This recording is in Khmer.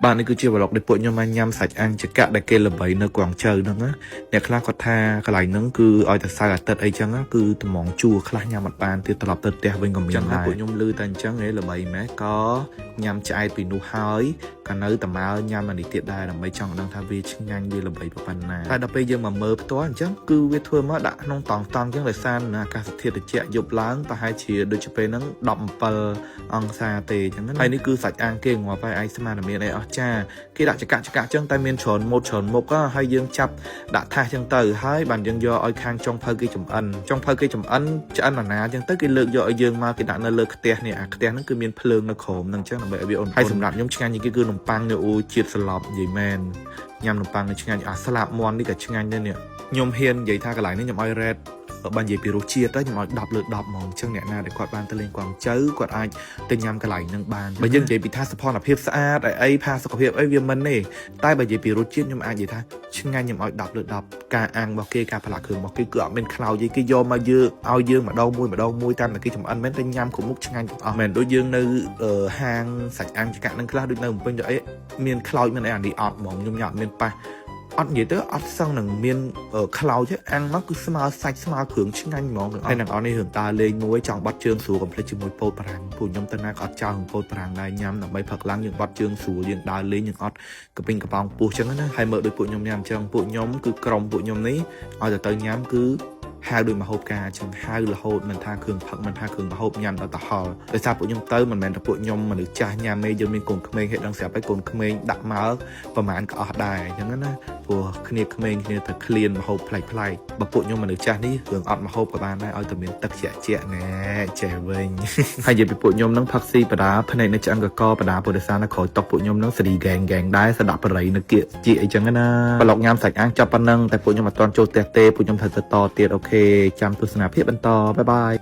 បាទនេះគឺជា vlog ដែលពួកខ្ញុំបានញ៉ាំសាច់អាំងចកាក់ដែលគេល្បីនៅកួងជៅហ្នឹងណាអ្នកខ្លះគាត់ថាកន្លែងហ្នឹងគឺឲ្យតែសៅរ៍អាទិត្យអីចឹងណាគឺត្មងជួខ្លះញ៉ាំអត់បានទៀតត្រឡប់ទៅផ្ទះវិញក៏មានដែរពួកខ្ញុំឮតែអញ្ចឹងឯងល្បីម៉េះក៏ញ៉ាំឆ្អែតពីនោះហើយក៏នៅតែមកញ៉ាំអានេះទៀតដែរដើម្បីចង់ដឹងថាវាឆ្ងាញ់វាល្បីប៉ុណ្ណាតែដល់ពេលយើងមកមើលផ្ទាល់អញ្ចឹងគឺវាធ្វើមកដាក់ក្នុងតង់តង់អញ្ចឹងដោយសារអាកាសធាតុត្រជាក់យប់ឡើងប្រហែលជាដូចជាពេលហ្នឹង17អង្សាទេអញ្ចឹងណាហើយនេះគឺសាច់អាំងគេងាប់ហើយឯងស្មានតែមានអីអស់ចាគេដាក់ចកាក់ចកាក់អញ្ចឹងតែមានច្រើនម៉ូតច្រើនមុខហើយយើងចាប់ដាក់ថាសអញ្ចឹងទៅហើយបានយើងយកឲ្យខាងចុងភៅគេចំអិនចុងភៅគេចំអិនឆ្អិនអាណាអញ្ចឹងទៅគេលើកយកឲ្យយើងមកគេដាក់នៅលើខ្ទះនេះអាខ្ទះហ្នឹងគឺមានភ្លើងនៅក្រោមហ្នឹងអញ្ចឹងដើម្បីឲ្យវាអ៊ុនហើយសម្រាប់ខ្ញុំឆ្ងាញ់ជាងគេគឺនំប៉័ងនេះអូជាតិស្លប់និយាយមែនញ៉ាំនំប៉័ងនេះឆ្ងាញ់អាស្លាបមាន់នេះក៏ឆ្ងាញ់ដែរនេះខ្ញុំហ៊ាននិយាយថាកន្លែងនេះខ្ញុំឲ្យ rate បើនិយាយពីរសជាតិទៅខ្ញុំឲ្យ10លើ10ហ្មងអញ្ចឹងអ្នកណាដែលគាត់បានទៅលេងកួងជៅគាត់អាចទៅញ៉ាំកន្លែងហ្នឹងបានបើយើងនិយាយពីថាសោភណភាពស្អាតអីផាសុខភាពអីវាមិនទេតែបើនិយាយពីរសជាតិខ្ញុំអាចនិយាយថាឆ្ងាញ់ខ្ញុំឲ្យ10លើ10ការអាំងរបស់គេការផ្លាក់គ្រឿងរបស់គេគឺអត់មានខ្លោចទេគេយកមកយើងឲ្យយើងម្ដងមួយម្ដងមួយតាមតែគេចំអិនមែនតែញ៉ាំគ្រប់មុខឆ្ងាញ់ទាំងអស់មែនដូចយើងនៅហាងសាច់អាំងចកាក់ហ្នឹងខ្លះដូចនៅភ្នំពេញទៅអីមានខ្លោចមានអីអានេះអត់ហ្មងខ្ញុំញ៉ាំអត់មានប៉ះអត់និយាយទៅអត់សឹងនឹងមានខ្លោចទេអាំងមកគឺស្មើសាច់ស្មើគ្រឿងឆ្ងាញ់ហ្មងហើយនឹងអត់នេះរឿងដើរលេងមួយចង់បត់ជើងស្រួលកុំភ្លេចជាមួយពោតប្រាំងពួកខ្ញុំទៅណាក៏អត់ចោលរឿងពោតប្រាំងដែរញ៉ាំដើម្បីផឹកឡើងយើងបត់ជើងស្រួលយើងដើរលេងយើងអត់កពីងកប៉ោងពោះចឹងណាហើយមើលដូចពួកខ្ញុំញ៉ាំចឹងពួកខ្ញុំគឺក្រុមពួកខ្ញុំនេះឲ្យតែទៅញ៉ាំគឺហៅដូចមហូបការចឹងហៅរហូតមិនថាគ្រឿងផឹកមិនថាគ្រឿងមហូបញ៉ាំដល់ទៅហល់ដោយសារពួកខ្ញុំទៅមិនមែនតែពួកខ្ញុំមនុស្សចាស់ញ៉ាំទេយើងមានកូនក្មេងហេតុដឹងស្រាប់ហើយកូនក្មេងដាក់មកប្រហែលក៏អស់ដែរអញ្ចឹងណាព្រោះគ្នាក្មេងគ្នាទៅឃ្លានមហូបប្លែកប្លែកបើពួកខ្ញុំមនុស្សចាស់នេះរឿងអត់មហូបក៏បានដែរឲ្យតែមានទឹកជាក់ជាក់ណែចេះវិញ ហើយនិយាយពីពួកខ្ញុំនឹងផឹកស៊ីបដាភ្នែកនៅឆ្អឹងកកបដាពុទ្ធសាសនៅក្រោយតុកពួកខ្ញុំនឹងសេរីហ្គេងហ្គេងដែរស្ដាក់បរិយនៅគៀកជាអីចឹងណាប្លុកញ៉ាំសាច់អាំងចាប់ប៉ុណ្ណឹងតែពួកខ្ញុំអត់ទាន់ចូលផ្ទះទេពួកខ្ញុំត្រូវទៅតទៀត okay ចាំទស្សនាភាពបន្ត bye bye.